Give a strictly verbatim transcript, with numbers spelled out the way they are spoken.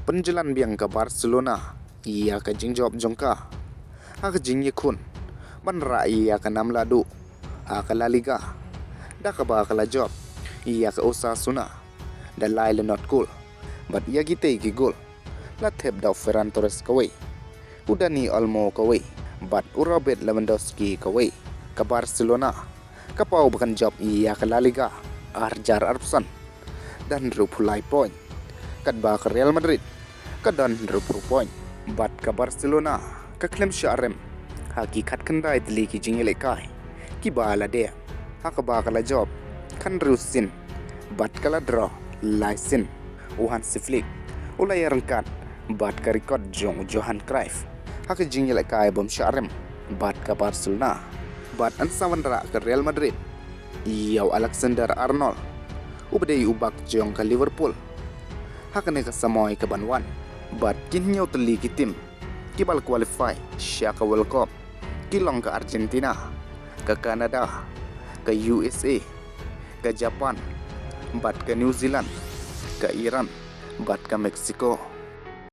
Pynjlan biang ka Barcelona ïa ka jingjop jong ka ha ka jingïakhun ban rah ïa ka nam la duh ha ka La Liga, da kaba ka la jop ïa ka Osasuna da lai la nod kol, bad ïa kitei ki gol la thep da u Ferran Torres kawei, u Dani Olmo kawei, bad u Robert Lewandowski kawei. Ka Barcelona ka paw ba kan jop ïa ka La Liga arhajar arphew san da hynriewphew lai point, katba ka Real Madrid ka don hynriewphew point. Bad ka Barcelona ka khlem shah rem ha ki khatkhyndai tylli ki jingïalehkai kiba la dep, ha kaba ka la jop khathynriew sien bad ka la draw lai sien. U Hansi Flick u la ïaryngkat bad ka record jong u Johan Cruyff ha ka jingïalehkai bym shah rem bad ka Barcelona. Bad yn sa wanrah ka Real Madrid ïa u Alexander Arnold, uba dei u back jong ka Liverpool, ha kane ka samoi kaban wan. Bad ki hynñiew tylli ki team kiba la qualify sha ka World Cup ki long ka Argentina, ka Canada, ka U S A, ka Japan, bad ka New Zealand, ka Iran, bad ka Mexico.